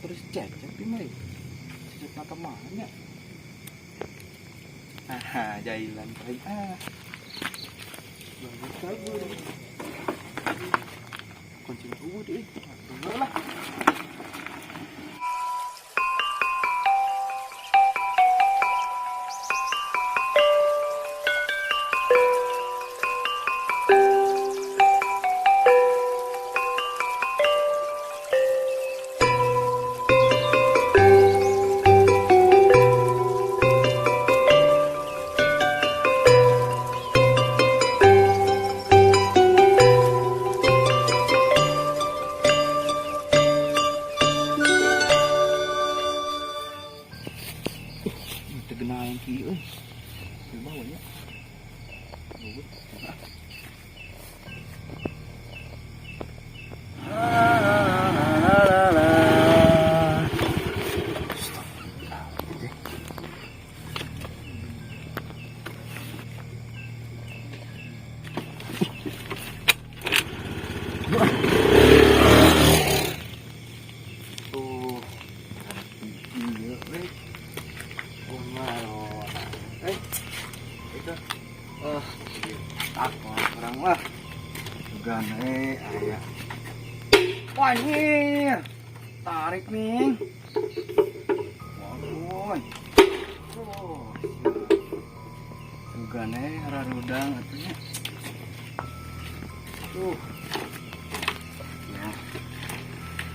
Motor si Cecep di mah. Cecep mah kemana? Ah, jailan paling ah. Bagus kabur. Kunci udah, tunggu lah. Tegenayan kieu euy. Di bawah nya. Tuh. Iya, euy. Eh, itu. Oh, takut orang lah. Bukan, ayah. Wah, anjir. Tarik nih. Waduh. Oh, bukan, rarudang atunya. Tuh. Ya.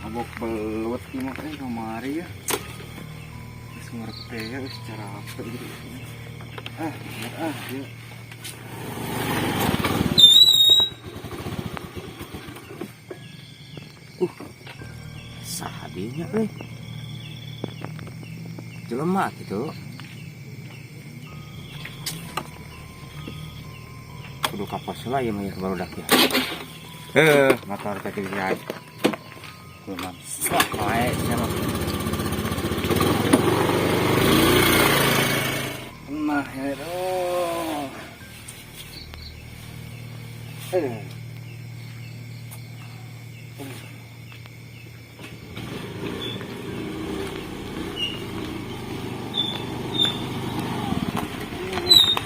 Mabok belut ini mah kamari ya. Terus ngerti ya secara apa gitu. Ah, ah, ya. Sahadinya euy. Jelema gitu. Kudu kapos lah ieu mah ya barudak ya. Motor teh kieu. Kumaha sok wae sia mah. Nah, ya oh. Eh.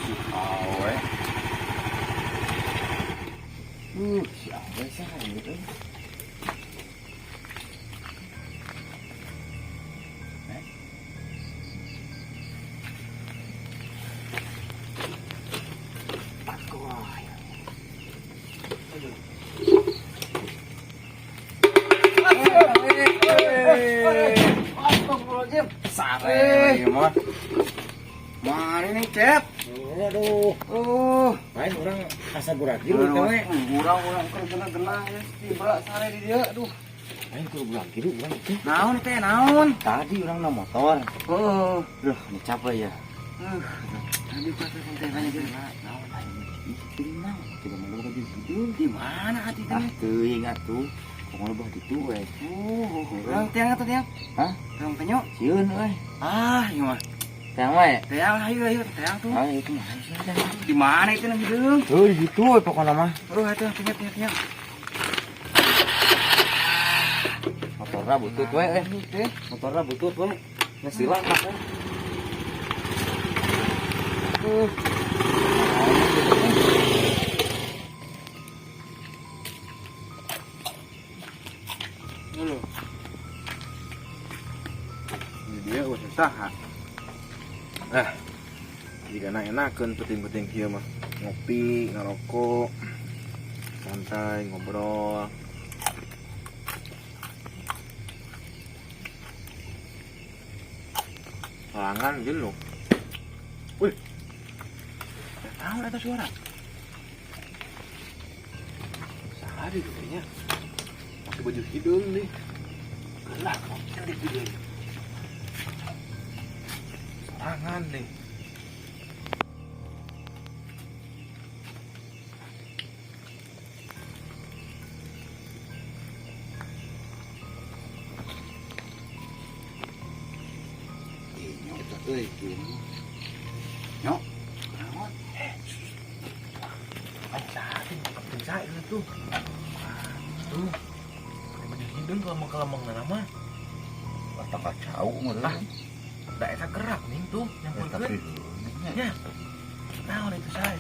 Si awe. Si awe saha ieu euy? Astagfirullahaladzim. Sare ieu mah. Mari nih, Cep. Aduh, Oh, lain urang asa guragil teh we. Urang-urang keur gena-gena ya, tibra sare di dieu. Aduh. Lain kudu guragil urang teh. Naon teh, naon? Tadi urang na motor. Oh. Duh, ini capek ya. Tadi pas kontenannya gitu. Naon aing ih naon? Coba mau baju hidung. Di mana hati Ah, teh? teuing atuh. Pokoknya bah ditu we. Urang tiang atuh tiang. Hah? Tiang penyo. Sieun euy. Ah, ieu mah. Tiang wae. Tiang ayo ayo tiang tuh. Ah, itu mah sih tiang. Di mana itu nang hidung? Tuh di situ we pokoknya mah. Aduh, atuh tiang tiang tiang. Motorna butut we eh. Teh. Motorna butut we. Geus sila mah. Tuh. Dulu. Ini dia udah saha. Ah, jika enakeun penting-penting kieu mah. Ngopi, ngerokok, santai, ngobrol. Halangan jenuh. Wih. Nggak tahu ada suara. Sehari kayaknya. Pakai baju hidung nih. Gelap, ngopi di video. Sorangan nih. Euy, gini. Nyok. Naon? Ay, saha penting saya itu. Tuh. Pakai baju hidung kelemeng-kelemeng nama. Kata kacau meureun. Ah, da eta gerak nih tuh Eh, tapi nyamperkeun. Ya. Naon itu saya?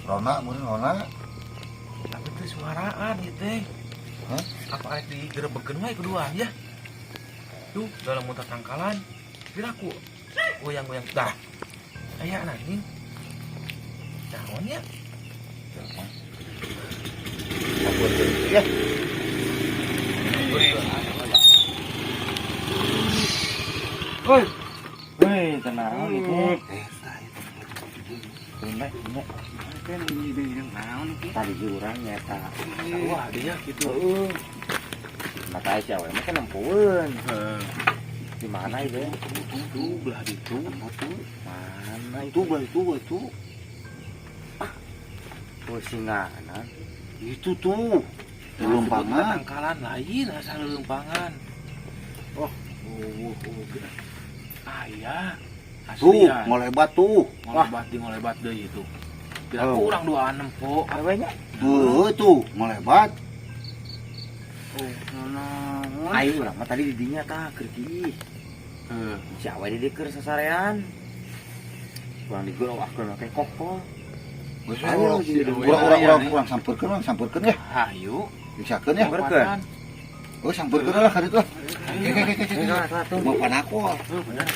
Rona meureun rona. Tapi teu suaraan ieu teh. Hah? Apa arek digerebekeun wae kedua ya? Tuh dalam muntah tangkalan. Piraku goyang-goyang dah. Aya anjing. Naon ya? Ya. Woi. Woi, tenang itu. Bener, bener. Tadi urang nyata. Wah, dia gitu. Heeh. Mata aya cewek mah kan nempueun. Di mana itu? Tuh belah ditu. Mana itu? Itu belah itu, belah itu. Pusinganan. Itu tuh. Leumpangna. Tangkalan lain asal leumpangan. Oh. Oh, oh, Aya. Tuh, Asli ya. ngolebat tuh. Ngolebat di ngolebat deui itu. Kira Oh. kurang dua nempo. Awenya. Tuh, tuh, ngolebat. Oh, naon? Ayo urang mah tadi di dinya tah keur kieu. Heeh. Si awe di dieu keur sasarean. Kurang digerowakkeun make kokol. Geus Ayo, urang si urang urang urang urang sampeurkeun, urang sampeurkeun ya. Hayu. Diksakeun ya. Sampeurkeun. Oh, sampeurkeun lah ka ditu lah. Ke. Mau panakol. Heuh, bener.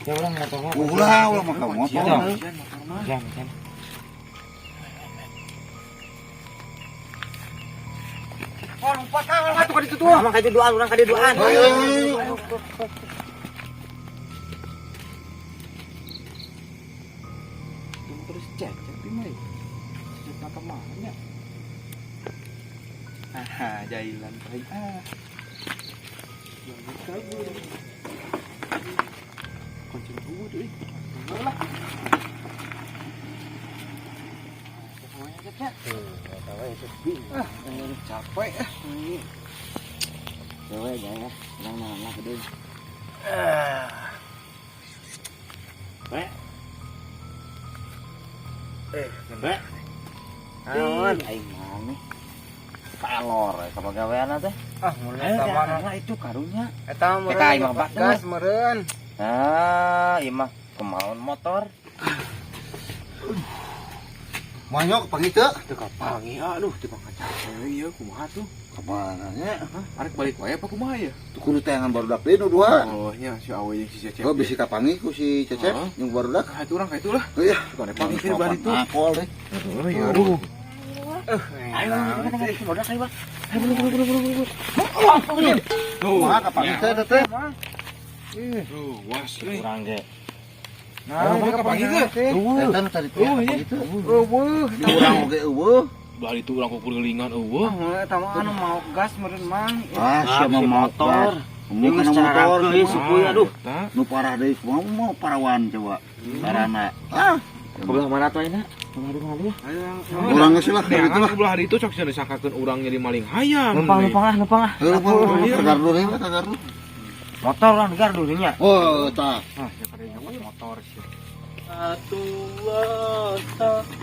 Ya urang motor mah. Ulah, ulah mah ka motor. Kuncian motor mah. Jam, jam. Oh, lompat ah, lompat tuh ka ditu tuh. Emang ka duaan, urang ka duaan. Ayo, ayo, ayo. Tuh terus cecep ini mah. Cecep nak kemana ya? Ah, jailan tai ah. Jangan kabur. Kunci gua tuh, ih. Lah. Ah, capek ah. Dewe jaya, urang naon lah gede. We. Be. Naon aing maneh. Kalor ka pagawean teh. Ah, mun Eh, eta mah mah itu karunya. eta mah Eta aing mah batur. gas meureun. Ah, ieu mah kemaon motor. Manyok panggil teu? Teu kapangi aduh teu capek ieu kumaha tuh? Kamana nya? Hah, arek balik wae apa kumaha ya? Tuh kudu tayangan barudak deui nu dua. Oh, nya si awe jeung si Cecep. Oh, bisi kapanggih ku si Cecep Heeh. jeung barudak. Ka itu urang ka itu lah. Oh iya, Bukan panggih ke belah ditu. Nakol deh. Heeh, ya aduh. Ayo, kita kita bodak ayo, Bang. Ayo buru buru buru buru buru. Kumaha kapanggih teh teh? Tuh, was euy. Urang ge. Nah, Kumaha kapanggih teh? Eta nu tadi teh Oh, iya. kapanggih teu. Eueuh, Di urang oge eueuh. Belah ditu urang kukulilingan eueuh. ah, eta mah anu mau gas meureun mang. Ah, siapa si mau motor. Mau kana motor Ieu supuy aduh. Eta. Nu parah deui kumaha mau parawan coba. Parana. Ah, Ke belah mana tuh ayeuna? Kemari ya. Ayo, urang geus lah ka ditu Neangan lah. ke belah ditu sok sia disangkakeun urang jadi maling hayam. Numpang numpang ah, numpang ah. Heuh, ka gardu deui lah ka gardu. Motor urang di gardu nya. Oh, tah. Ah, ya pada nyokot motor sih.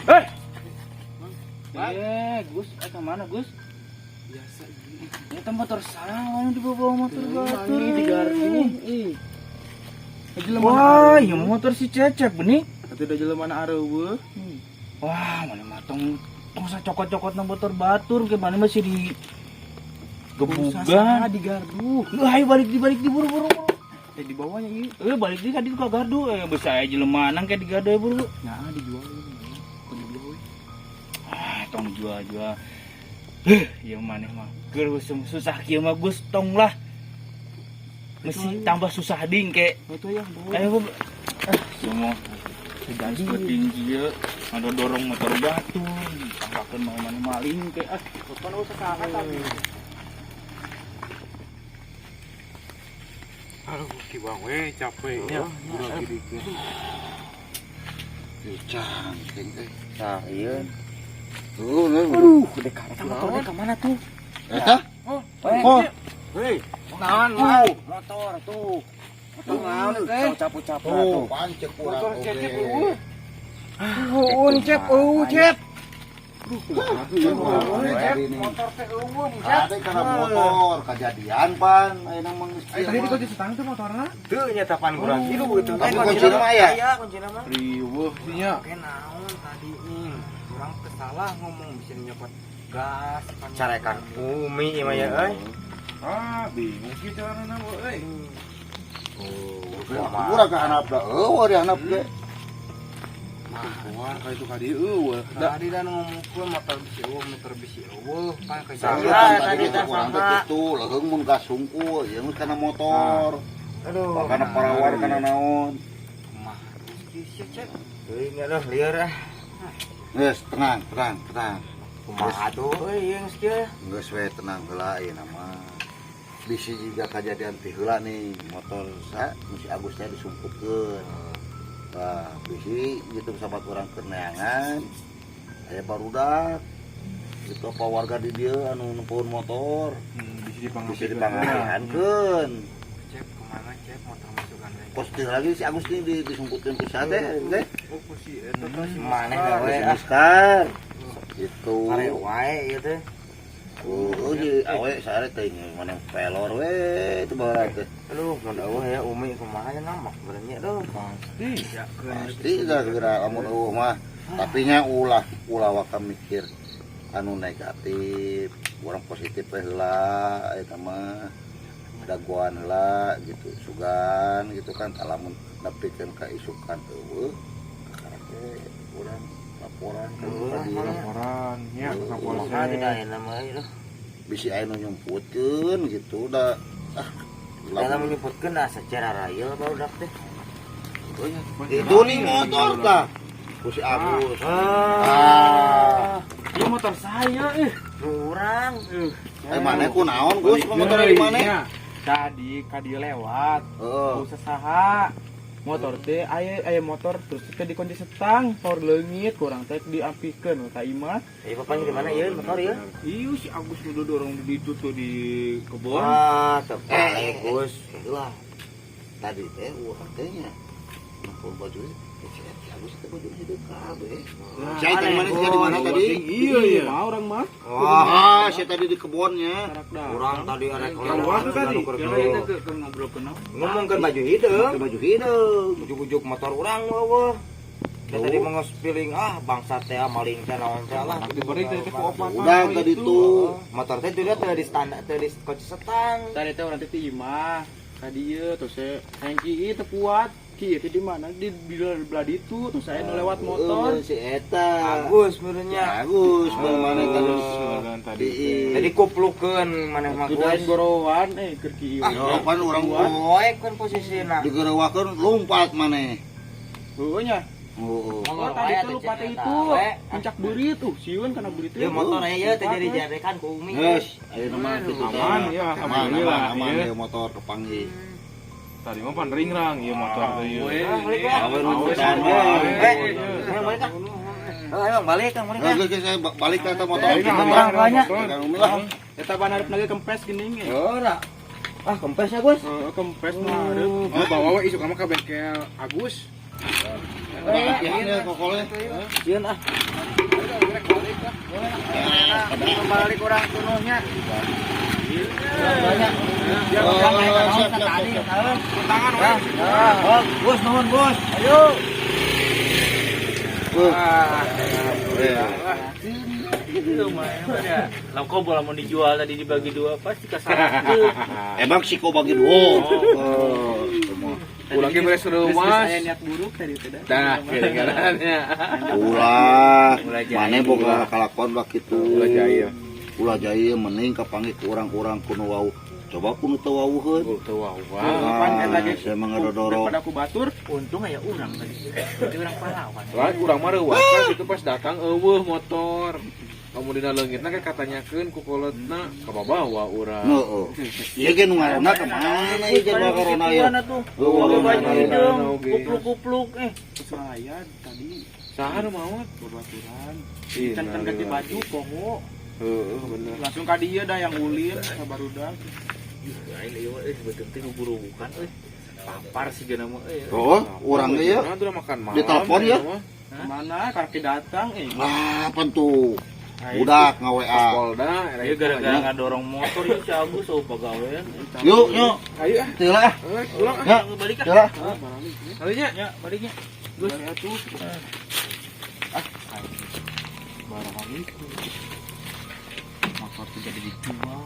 Hei. Eh, Gus, ke mana Gus? Biasa Eta motor salah dibawa motor batur di gardu. Ih. Wah, ieu motor si Cecep benih. Atuh da jelema na areueuh. Wah, mana mah tong tong sacokot-cokot na motor batur ke mana masih di gebugan. di gardu. Lu ayo balik di buru-buru. buru. Eh di bawahnya ieu. Eh balik di tadi ke gardu eh bisa aja jelema nang kayak di gardu ya buru. Nah, dijual ieu. Kudu dijual we. Ah, tong jual-jual. Eh, ieu maneh mah keur susah kieu mah Gus tong lah. Mesti tambah susah ding ke. Atuh ya, bawa. Ayo bu. Ah, semua jadi tinggi ya. Ada dorong motor batu, sangkakeun mau mana maling ke ah. Kapan usah sangat. Aduh, ki bang we capeknya. Udah gede. Cangking euy. Nah, ieu. Tuh, Aduh, dek eta motor dek ka mana tuh? Eta? Oh, Oh, hei. Naon, Mang? Motor tuh. Motor naon teh? Capu-capu tuh, tuh. pancek urang Motor oge. Cecep eueuh. Eueuh, Cep, eueuh, Cep. Motor teh euweuh. Ada karena motor kejadian pan ayeuna mah geus Tadi kieu mah. dikunci setang tuh motorna. Teu nya tapan kurang kilu gitu. Tapi kuncina mah aya. Aya kuncina mah. Riweuh sih nya. Oke naon tadi nih. Urang teu salah ngomong bisa nyopot gas. Carekan Umi ieu mah ya euy. Ah, bingung sih carana mah euy. Urang ka handap da euweuh di handap ge. Keluar ka itu ka dieu euweuh. Tadi dan ngomongkeun motor bisi euweuh, motor bisi euweuh, pan Saha kejadian tadi tadi teh teh urang teh sama. kitu leuheung mun gas sungkul ieu geus kana motor. Aduh. Kana parawar kana naon. Mah, geus cek. Euy nya lieur ah. Geus tenang, tenang, tenang. Kumaha tuh euy ieu geus kieu. Geus we tenang heula ayeuna mah. Bisi juga kejadian ti heula nih motor sa nu si Agus teh disumputkeun. Tah, bisi gitu sahabat urang keur neangan aya barudak gitu apa warga di dieu anu nempuhun motor Bisa bisa dipangapihankeun. Cek kemana cek motor masukan lagi. Kos teh lagi si Agus nih disumputkeun ku saha teh teh? Oh, ku si eta teh si Maneh Muskar. we Si ah. Muskar. Gitu. Pare wae ieu teh. Oh, di awe sare teh mana pelor we itu baheula teh. Aduh, mun euweuh ya Umi kumaha nya ngamak benernya tuh. Pasti. Pasti dah geura lamun euweuh mah. Tapi nya ulah ulah waka mikir anu negatif, urang positif we heula eta mah. Dagoan heula gitu, sugan gitu kan lamun nepikeun ka isukan euweuh kakara ge urang laporan ka Ulah, dieu. Laporan nya ka Kumaha Kapolsek. tidak enak mah ieu. Bisi aya nu nyumputkeun gitu da ah Dalam menyebutkeun ah secara real barudak teh. Itu nih motor tah. Ku si Agus. Ah. Ieu motor saya eh. Urang. Eh mana ku naon Gus motor di mana? Nya. Tadi ka dieu lewat. Heeh. Ku saha motor teh aya aya motor terus teh dikunci setang power leungit kurang teh diampikeun ka imah. Eh bapaknya di mana ieu motor ieu? Iya si Agus udah dorong di itu tuh di kebon. Wah, terbalik Gus. Lah. Tadi teh urang teh nya. Nempel baju si Agus teh baju hidup kabeh. Saya tadi mana sih di mana tadi? Iya iya. Mah urang mah. Wah, Ah, saya tadi di kebonnya. Karak dah. urang tadi arek Keluar tuh tadi. Kira itu ke ngobrol ke naon. Ngomongkeun baju hideung. Ke baju hidup. Ujuk-ujuk motor urang euweuh. Da tadi mau piling ah bangsa teh maling teh naon teh lah. Diberi teh ku opat. Udah tadi tuh. Motor teh tidak teh di standar teh di kunci setang. Tadi teh urang teh ti imah. Ka dieu terus saya hayang kieu teu kuat. Kieu teh di mana? Di belah ditu terus saya nu lewat motor. Heeh, si eta. Agus meureunnya. Agus, mana tadi? Tadi. Jadi kuplukeun maneh mah Sudah Gus. gorowan eh keur kieu. Ah, pan urang Poek kan posisina. digerewakeun lompat maneh. Heueuh nya. Oh. Oh, tadi tuh lupa teh itu. Puncak beurit tuh, sieun kana beurit teh. Ya motor aya ieu teh jadi jarekan ku Umi. Geus, ayeuna mah kitu teh. Aman ya, aman, alhamdulillah. aman, aman Iya. ieu motor kepanggih. Tadi mah pan ringrang ieu motor teh ieu. Ah, balik lah. Awe nu Awe, tahan awe. wae. Eh, ayo balik ah. Oh, ayo balik kang balik Geus, ah. geus, geus, saya balik ke motor. Balik, Kita banyak. Kang Umi lah. Eta ban hareup ge kempes geuning eh. Ora. Ah, kempesnya Gus. Heeh, kempes mah hareup. Oh, bawa we isuk mah ka bengkel Agus. Latihan ya kokole. Sieun ah. Balik orang tunuhnya. Banyak. Oh, siap, siap, siap. Tangan we. Oh, Gus nuhun Gus. Ayo. Iya. Lah kok bola mau dijual tadi dibagi dua pasti kasar. Emang si kok bagi dua. Oh, semua. Ulang ge beres reuwas. Saya niat buruk tadi teh. Dah, kira-kiranya. Ulah, mana boga kalakuan lah kitu. Ulah jaya. Ulah jaya mending kapanggih ku urang-urang kuno wau. Coba kuno teu wauheun. Oh, teu wau. Pan eta ge Ah, saya mah ngadodoro. Daripada ku batur, untung aya urang tadi. Berarti urang pahlawan. Soalnya urang mah reuwas kan itu pas datang euweuh motor. Kamu dina leungitna ke katanyakeun ku kolotna kababawa urang. Heeh. Ieu ge nu ngaranna ka mana ieu jeung corona ieu? Tuh. Heuh, Baju corona ieu. hideung, Oge. kupluk-kupluk eh. Saya tadi Saha nu maot? babaturan. Ih, Can can ganti baju poho. Heeh, bener. Langsung ka dieu dah yang ulin ka barudak. Lain ieu mah euy beuteung teh burubukan euy. Papar sih geuna mah euy. Oh, urang ge ya. Nah, udah makan malam. Ditelepon ya? Kemana karki datang eh. Ah, apa tuh? Budak nga-WA. Polda. Iya, gara-gara ngadorong motor ya si Agus oh pagawean. Yuk, yuk. Ayo ah. Teu lah. Eh, pulang ah. Ya, Balik ah. teu lah. Ayo nya. Ya, baliknya. Gus. Ah, barang itu. Motor tuh jadi dijual.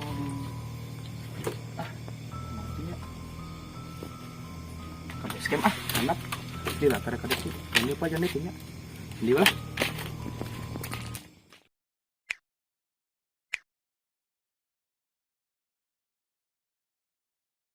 Ah, nantinya. Ke base camp ah, anak. Gila, karek karek tuh. Ini apa aja nih punya. Ini lah.